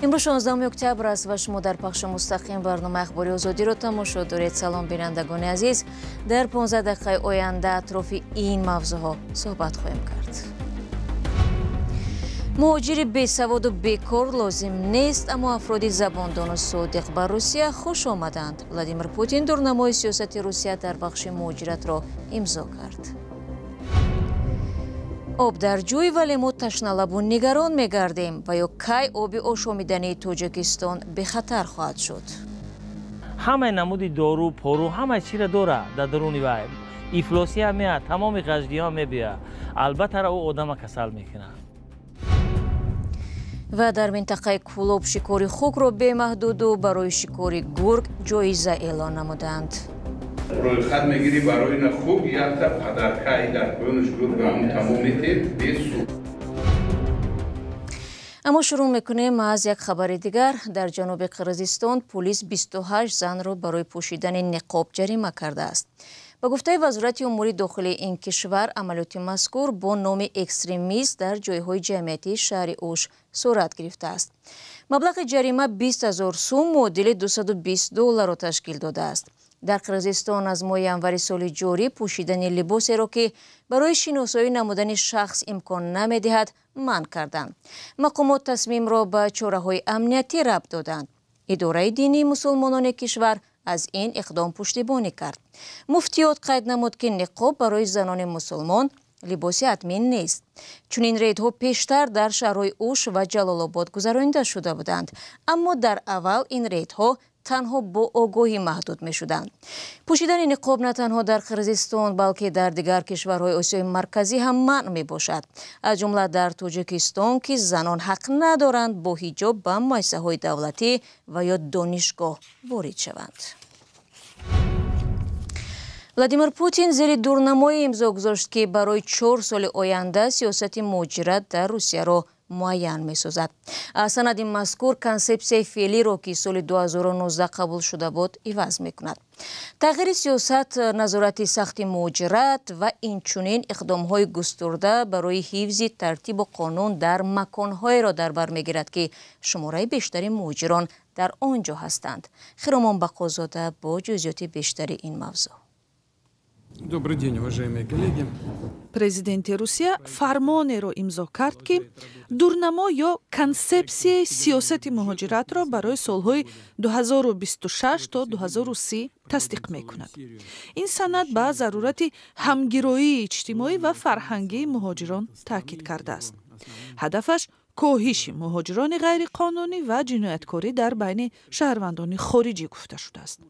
Имрӯз 16 октябр аст ва шумо дар пахши мустақим барномаи Ахбори Озодиро тамошо доред. Салом, бинандагони азиз. Дар 15 дақиқаи оянда атрофи ин мавзӯъҳо суҳбат хоҳем кард. Муҳоҷири бесаводу бекор лозим нест, аммо афроди забондону содиқ ба Русия хуш омаданд. Владимир Путин дурнамои сиёсати Русия дар бахши муҳоҷиратро имзо кард. Об дар ҷӯй, вале мо ташналабу нигарон мегардем. Ва ё кай оби ошомидании Тоҷикистон бехатар хоҳад шуд? Ҳамаи намуди дору пору, ҳамаи чиро дора дар даруни вай. Ифлосия меяд, тамоми ғаждиҳо мебиёяд, албатта ӯ одама касал мекунад. Ва дар минтақаи Кӯлоб шикори хукро бемаҳдуду барои шикори гург ҷоиза эълон намуданд. Рӯйхат мегирӣ, барои на хук якта падаркаи дар поёнаш гург ҳамун тамом метед бесу. Аммо шурӯъ мекунем аз як хабари дигар. Дар ҷануби Қирғизистон пулис 28 занро барои пӯшидани ниқоб ҷарима кардааст. Ба гуфтаи Вазорати умури дохилии ин кишвар, амалиёти мазкур бо номи экстремист дар ҷойҳои ҷамъиятии шаҳри Уш сурат гирифтааст. Маблағи ҷарима 20 000 сум, муодили 220 долларро ташкил додааст. Дар Қирғизистон аз моҳи январи соли ҷорӣ пӯшидани либосеро, ки барои шиносоӣ намудани шахс имкон намедиҳад, манъ карданд. Мақомот тасмимро ба чораҳои амниятӣ рабт доданд. Идораи динии мусулмонони кишвар аз ин иқдом пуштибонӣ кард. Муфтиёт қайд намуд, ки ниқоб барои занони мусулмон либоси ҳатмӣ нест. Чунин рейдҳо пештар дар шаҳрҳои Уш ва Ҷалолобод гузаронида шуда буданд, аммо дар аввал ин рейдҳо танҳо бо огоҳӣ маҳдуд мешуданд. Пӯшидани ниқоб на танҳо дар Қирғизистон, балки дар дигар кишварҳои Осиёи Марказӣ ҳам манъ мебошад, аз ҷумла дар Тоҷикистон, ки занон ҳақ надоранд бо ҳиҷоб ба муассисаҳои давлатӣ ва ё донишгоҳ ворид шаванд. Владимир Путин зери дурнамое имзо гузошт, ки барои 4 соли оянда сиёсати муҳоҷират дар Русияро муайян месозад. Санади мазкур консепсияи феълиро, ки соли 2019 қабул шуда буд, иваз мекунад. Тағйири сиёсат назорати сахти муҳоҷират ва инчунин иқдомҳои густурда барои ҳифзи тартибу қонун дар маконҳоеро дар бар мегирад, ки шумораи бештари муҳоҷирон дар он ҷо ҳастанд. Хиромон Бақозода бо ҷузъиёти бештари ин мавзӯъ. Добрый день, уважаемые коллеги. Президенти Русия фармонеро имзо кард, ки дурнамо ё консепсияи сиёсати муҳоҷиратро барои солҳои 2026 то 2030 тасдиқ мекунад. Ин санад ба зарурати ҳамгироии иҷтимоӣ ва фарҳангии муҳоҷирон таъкид кардааст. Ҳадафаш коҳиши муҳоҷирони ғайриқонунӣ ва ҷинояткорӣ дар байни шаҳрвандони хориҷӣ гуфта шудааст.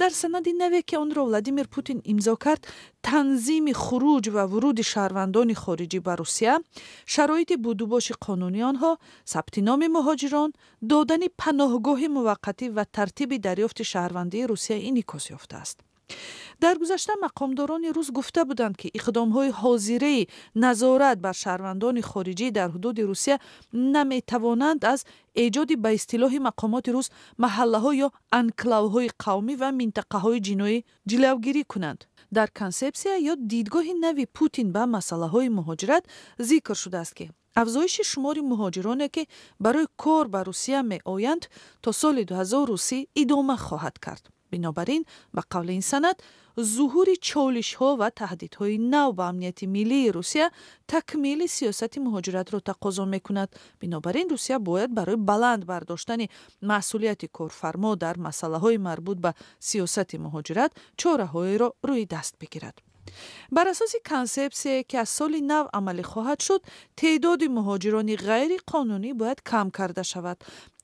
Дар санади наве, ки онро Владимир Путин имзо кард, танзими хуруҷ ва вуруди шаҳрвандони хориҷӣ ба Русия, шароити будубоши қонунии онҳо, сабти номи муҳоҷирон, додани паноҳгоҳи муваққатӣ ва тартиби дарёфти шаҳрвандии Русия инъикос ёфтааст. Дар гузашта мақомдорони рус гуфта буданд, ки иқдомҳои ҳозираи назорат бар шаҳрвандони хориҷӣ дар ҳудуди Русия наметавонанд аз эҷоди ба истилоҳи мақомоти рус маҳаллаҳо ё анклавҳои қавмӣ ва минтақаҳои ҷиноӣ ҷилавгирӣ кунанд. Дар консепсия ё дидгоҳи нави Путин ба масъалаҳои муҳоҷират зикр шудааст, ки афзоиши шумори муҳоҷироне, ки барои кор ба Русия меоянд, то соли 2030 идома хоҳад кард. Бинобар ин, ба қавли ин санад, зуҳури чолишҳо ва таҳдидҳои нав ба амнияти миллии Русия такмили сиёсати муҳоҷиратро тақозо мекунад. Бинобар ин Русия бояд барои баланд бардоштани масъулияти корфармо дар масъалаҳои марбут ба сиёсати муҳоҷират чораҳоеро рӯи даст бигирад. Бар асоси консепсияе, ки аз соли нав амалӣ хоҳад шуд, теъдоди муҳоҷирони ғайриқонунӣ бояд кам карда шавад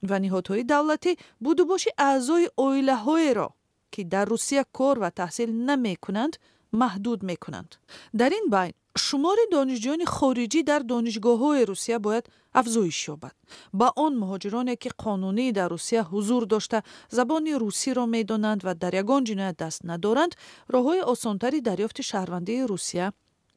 ва ниҳодҳои давлатӣ будубоши аъзои оилаҳоеро, ки дар Русия кор ва таҳсил намекунанд, маҳдуд мекунанд. Дар ин байн шумори донишҷӯёни хориҷӣ дар донишгоҳҳои Русия бояд афзоиш ёбад. Ба он муҳоҷироне, ки қонунӣ дар Русия ҳузур дошта, забони русиро медонанд ва дар ягон ҷиноят даст надоранд, роҳҳои осонтари дарёфти шаҳрвандии Русия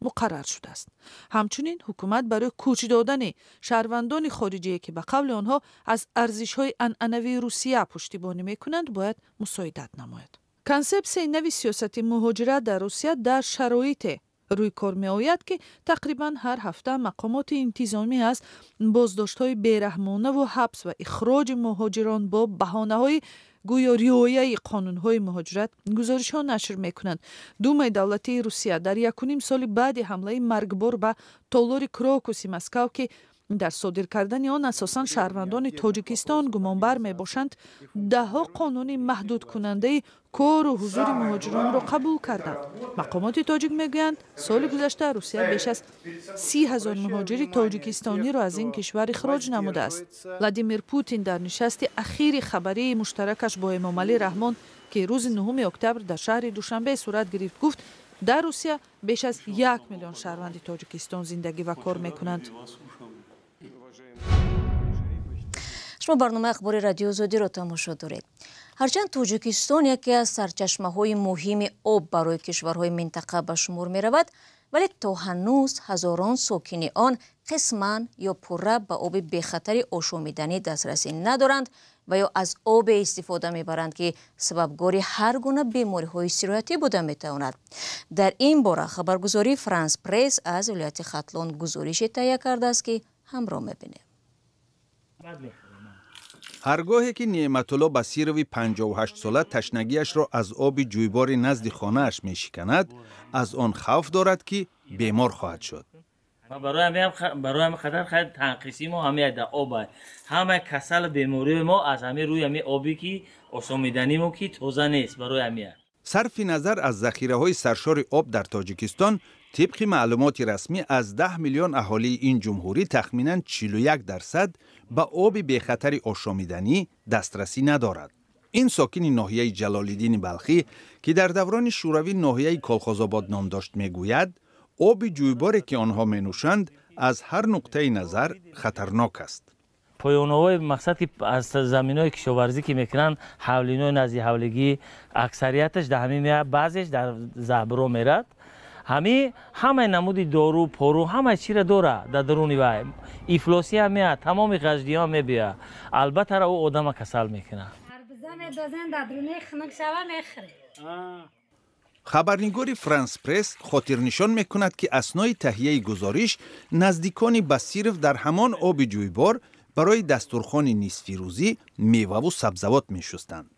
муқаррар шудааст. Ҳамчунин ҳукумат барои кӯч додани шаҳрвандони хориҷие, ки ба қавли онҳо аз арзишҳои анъанавии Русия пуштибонӣ мекунанд, бояд мусоидат намояд. Консепсияи нави сиёсати муҳоҷират дар Русия дар шароите Рӯй кор меояд, ки тақрибан ҳар ҳафта мақомоти интизомӣ аз боздоштҳои бераҳмонаву ҳабс ва ихроҷи муҳоҷирон бо баҳонаҳои гӯё риояи қонунҳои муҳоҷират гузоришҳо нашр мекунанд. Думаи давлатии Русия дар якуним соли баъди ҳамлаи маргбор ба толори Крокуси Москав, ки дар содир кардани он асосан шаҳрвандони Тоҷикистон гумонбар мебошанд, даҳҳо қонуни маҳдудкунандаи кору ҳузури муҳоҷиронро қабул карданд. Мақомоти тоҷик мегӯянд, соли гузашта Русия беш аз 30 000 муҳоҷири тоҷикистониро аз ин кишвар ихроҷ намудааст. Владимир Путин дар нишасти ахири хабарии муштаракаш бо Эмомалӣ Раҳмон, ки рӯзи 9 октябр дар шаҳри Душанбе сурат гирифт, гуфт, дар Русия беш аз 1 миллион шаҳрванди Тоҷикистон зиндагӣ ва кор мекунанд. Шумо барномаи ахбори Радиои Озодиро тамошо доред. Ҳарчанд Тоҷикистон яке аз сарчашмаҳои муҳими об барои кишварҳои минтақа ба шумор меравад, вале то ҳанӯз ҳазорон сокини он қисман ё пурра ба оби бехатари ошомиданӣ дастрасӣ надоранд ва ё аз обе истифода мебаранд, ки сабабгори ҳар гуна бемориҳои сироятӣ буда метавонад. Дар ин бора хабаргузории Франс Пресс аз вилояти Хатлон гузорише таҳия кардааст, ки ҳамроҳ мебинем. Ҳар гоҳе ки Неъматулло Басирови 58-сола ташнагиашро аз оби ҷӯйбори назди хонааш мешиканад, аз он хавф дорад, ки бемор хоҳад шуд. Барои ҳами хатар хайр танқисии мо ҳамеа да об, ҳама касал бемории мо аз ҳами рӯи ҳами обе ки осомиданимо, ки тоза нест, барои ҳамия. Сарфи назар аз захираҳои саршори об дар Тоҷикистон, тибқи маълумоти расмӣ, аз 10 миллион аҳолии ин ҷумҳурӣ тахминан 41% ба оби бехатари ошомиданӣ дастрасӣ надорад. Ин сокини ноҳияи Ҷалолиддини Балхӣ, ки дар даврони шӯравӣ ноҳияи Колхозобод ном дошт, мегӯяд, оби ҷӯйборе ки онҳо менӯшанд, аз ҳар нуқтаи назар хатарнок аст. Поёнаҳои мақсад, ки аз заминҳои кишоварзӣ ки мекунанд, ҳавлинои назди ҳавлигӣ, аксарияташ дар ҳамин меяд, баъзеш дар заҳбро мерад. Ҳами ҳамаи намуди дору пору ҳамаи чира дора дар даруни вай. Ифлосӣ ҳам меяд, тамоми ғаждиҳо мебиёяд, албатта ӯ одама касал мекунад. Хабарнигори Франс Пресс хотирнишон мекунад, ки аснои таҳияи гузориш наздикони Басиров дар ҳамон оби ҷӯйбор барои дастурхони нисфирӯзӣ меваву сабзавот мешустанд.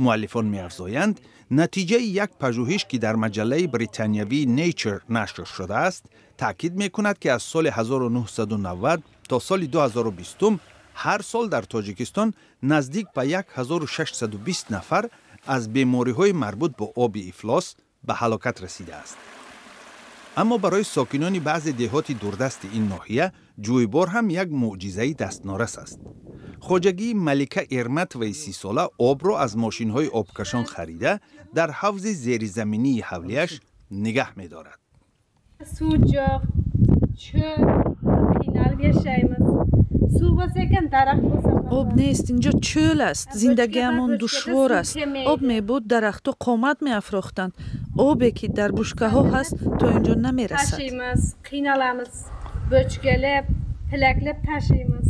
Муаллифон меафзоянд, натиҷаи як пажӯҳиш, ки дар маҷаллаи британиявии Nature нашр шудааст, таъкид мекунад, ки аз соли 1990 то соли 2020 ҳар сол дар Тоҷикистон наздик ба 1620 нафар аз бемориҳои марбут бо оби ифлос ба ҳалокат расидааст. Аммо барои сокинони баъзе деҳоти дурдасти ин ноҳия ҷӯйбор ҳам як мӯъҷизаи дастнорас аст. Хоҷагии Малика Эрматоваи 30-сола обро аз мошинҳои обкашон харида, дар ҳавзи зеризаминии ҳавлияш нигаҳ медорад. Suv yo'q, cho'l, qiynalib yashaymiz. Suv bo'lsa ekan, daraxt bo'lsa. Об нест, инҷо чӯл аст, зиндагиамон душвор аст. Об мебуд, дарахтҳо қомат меафрохтанд. Обе ки дар бушкаҳо ҳаст, то инҷо намерасад. Tashiymiz, qiynalamiz. Bochkalab, tilaklab tashiymiz.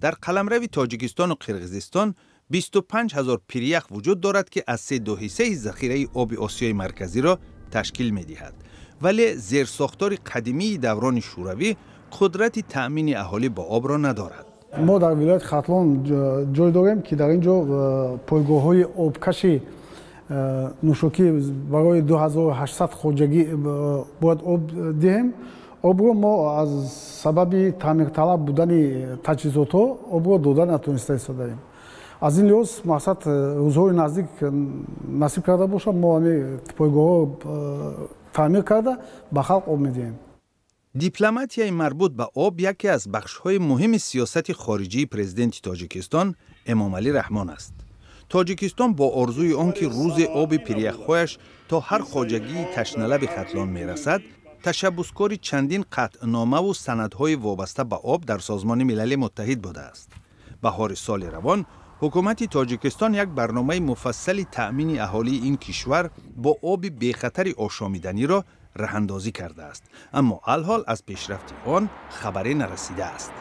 Дар қаламрави Тоҷикистону Қирғизистон 25 ҳазор пирях вуҷуд дорад, ки аз се ду ҳиссаи захираи оби Осиёи Марказиро ташкил медиҳад, вале зерсохтори қадимии даврони шӯравӣ қудрати таъмини аҳолӣ бо обро надорад. Мо дар вилояти Хатлон ҷой дорем, ки дар ин ҷо пойгоҳҳои обкаши нӯшокӣ барои 2800 хоҷагӣ бояд об диҳем. Обро мо аз сабаби таъмирталаб будани таҷҳизотҳо обро дода натониста истодаем. Аз ин лиҳоз, мақсад, рӯзҳои наздик насиб карда бошад, мо ҳами пойгоҳҳо таъмир карда, ба халқ об медиҳем. Дипломатияи марбут ба об яке аз бахшҳои муҳими сиёсати хориҷии президенти Тоҷикистон Эмомалӣ Раҳмон аст. Тоҷикистон бо орзуи он ки рӯзе оби пиряхҳояш то ҳар хоҷагии ташналаби Хатлон мерасад, ташаббускори чандин қатъномаву санадҳои вобаста ба об дар Созмони Милали Муттаҳид будааст. Баҳори соли равон ҳукумати Тоҷикистон як барномаи муфассали таъмини аҳолии ин кишвар бо оби бехатари ошомиданиро раҳандозӣ кардааст, аммо алҳол аз пешрафти он хабаре нарасидааст.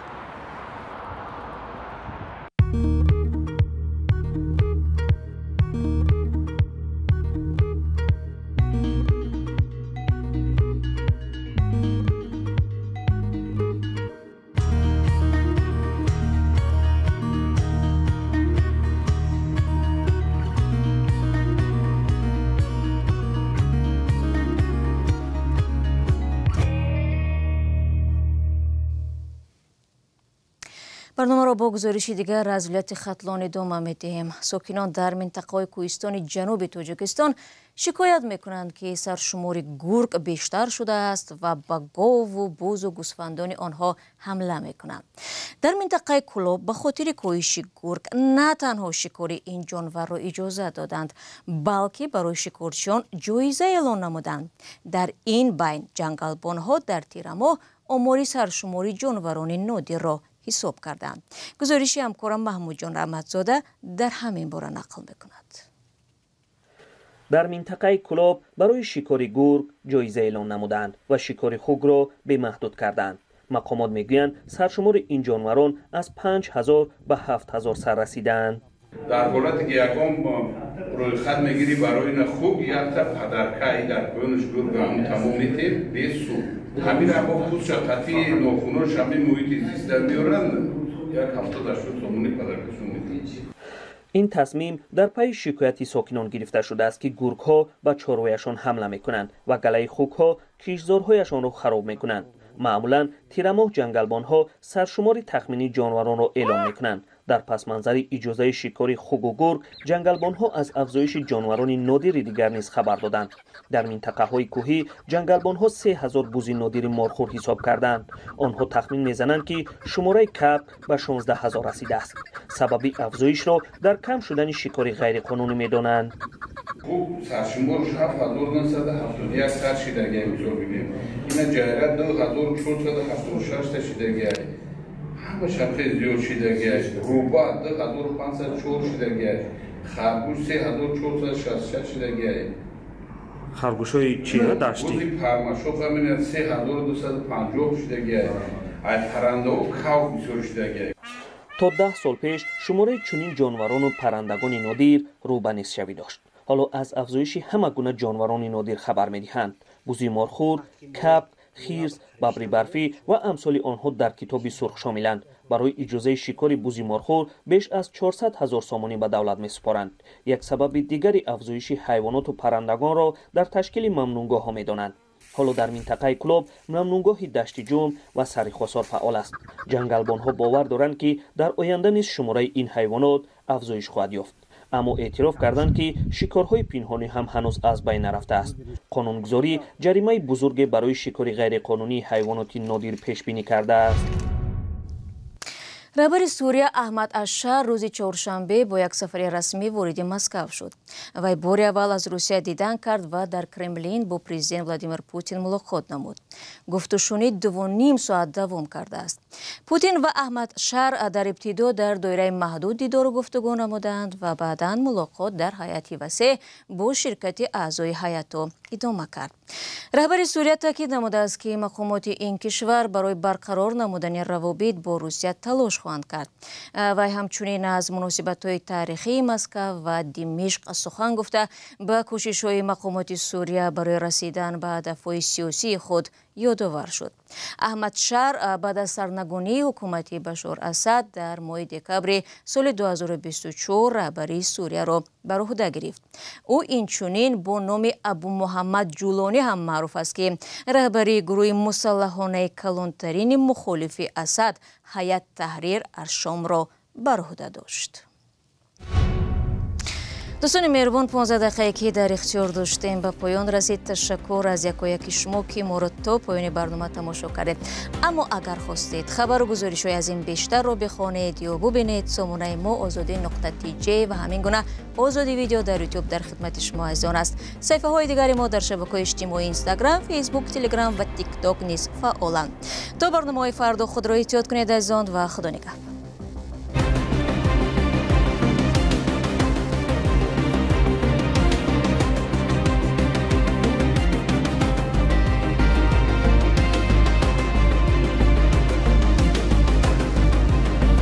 Барномаро бо гузориши дигар аз вилояти Хатлон идома медиҳем. Сокинон дар минтақаҳои кӯҳистони ҷануби Тоҷикистон шикоят мекунанд, ки саршумори гург бештар шудааст ва ба гову бузу гӯсфандони онҳо ҳамла мекунанд. Дар минтақаи Кӯлоб ба хотири коҳиши гург на танҳо шикори ин ҷонварро иҷоза доданд, балки барои шикорчиён ҷоиза эълон намуданд. Дар ин байн ҷангалбонҳо дар тирамоҳ омори саршумори ҷонварони нодирро ҳисоб карданд. Гузориши ҳамкорам Маҳмудҷон Раҳматзода дар ҳамин бора нақл мекунад. Дар минтақаи Кӯлоб барои шикори гург ҷоиза эълон намуданд ва шикори хугро бемаҳдуд карданд. Мақомот мегӯянд, саршумори ин ҷонварон аз 5000 ба 7000 сар расидаанд. Дар ҳолате ки ягон рӯйхат мегирӣ барои на хуг якта падарка дар поёнаш гург ҳам тамом метем бесуг. Ҳамин ҳамо пӯстша қатъи нохунош ҳамин муҳити зиста меоранд, як 70-80 сомонӣ падаркашон метем. Ин тасмим дар пайи шикояти сокинон гирифта шудааст, ки гургҳо ба чорвояшон ҳамла мекунанд ва галаи хугҳо киштзорҳояшонро хароб мекунанд. Маъмулан тирамоҳ ҷангалбонҳо саршумори тахминии ҷонваронро эълон мекунанд. Дар пасманзари иҷозаи шикори хугу гург ҷангалбонҳо аз афзоиши ҷонварони нодири дигар низ хабар доданд. Дар минтақаҳои кӯҳӣ ҷангалбонҳо 3000 бузи нодири морхӯр ҳисоб карданд. Онҳо тахмин мезананд, ки шумораи кабк ба 16 000 расидааст. Сабаби афзоишро дар кам шудани шикори ғайриқонунӣ медонанд. Хуг саршуморш 7971 сар шидагия, мисол бигирем. Ина ҷайра 2476 та шидагия, ҳамашам хеле зиёд шидагия. Рӯба 2504 шидагия, харгӯш 3466 шидагия. Харгӯшҳои чи, даштӣ? Бузи пармашох ҳамина 3250 шидагия. Ай паррандаҳо кав бисёр шидагия. То 10 сол пеш шумораи чунин ҷонварону паррандагони нодир рӯ ба нестшавӣ дошт. Ҳоло аз афзоиши ҳама гуна ҷонварони нодир хабар медиҳанд. Бузи морхӯр, кабк, хирс, бабри барфӣ ва амсоли онҳо дар Китоби сурх шомиланд. Барои иҷозаи шикори бузи морхӯр беш аз 400 ҳазор сомонӣ ба давлат месупоранд. Як сабаби дигари афзоиши ҳайвоноту паррандагонро дар ташкили мамнӯъгоҳҳо медонанд. Ҳоло дар минтақаи Кӯлоб мамнӯъгоҳи Дашти Ҷум ва Сари Хосор фаъол аст. Ҷангалбонҳо бовар доранд, ки дар оянда низ шумораи ин ҳайвонот афзоиш хоҳад ёфт, аммо эътироф карданд, ки шикорҳои пинҳонӣ ҳам ҳанӯз аз байн нарафтааст. Қонунгузорӣ ҷаримаи бузурге барои шикори ғайриқонунии ҳайвоноти нодир пешбинӣ кардааст. Раҳбари Сурия Аҳмад Ашшар рӯзи чоршанбе бо як сафари расмӣ вориди Москав шуд. Вай бори аввал аз Русия дидан кард ва дар Кремлин бо президент Владимир Путин мулоқот намуд. Гуфтушунид 2,5 соат давом кардааст. Путин ва Аҳмад Шар дар ибтидо дар доираи маҳдуд дидору гуфтугӯ намуданд ва баъдан мулоқот дар ҳайати васеъ бо ширкати аъзои ҳайатҳо идома кард. Раҳбари Сурия таъкид намудааст, ки мақомоти ин кишвар барои барқарор намудани равобит бо Русия талош хоҳанд кард. Вай ҳамчунин аз муносибатҳои таърихии Москав ва Димишқ сухан гуфта, ба кӯшишҳои мақомоти Сурия барои расидан ба ҳадафҳои сиёсии худ ёдовар шуд. Аҳмад Шар баъд аз сарнагунии ҳукумати Башор Асад дар моҳи декабри соли 2024 раҳбарии Сурияро бар уҳда гирифт. Ӯ инчунин бо номи Абумуҳаммад Ҷулонӣ ҳам маъруф аст, ки раҳбарии гурӯҳи мусаллаҳонаи калонтарини мухолифи Асад, Ҳаят Таҳрир Аршомро бар уҳда дошт. Дӯстони меҳрубон, 15 дақиқае, ки дар ихтиёр доштем, ба поён расид. Ташаккур аз якояки шумо, ки моро то поёни барнома тамошо кардед. Аммо агар хостед хабару гузоришҳои аз ин бештарро бихонед ё бубинед, сомонаи мо озодӣ.тж ва ҳамин гуна Озодӣ Видео дар Ютуб дар хидмати шумо азизон аст. Саҳифаҳои дигари мо дар шабакаҳои иҷтимоӣ Инстаграм, Фейсбук, Телеграм ва Тикток низ фаъоланд. То барномаҳои фардо худро эҳтиёт кунед, азизон, ва Худо нигаҳбон.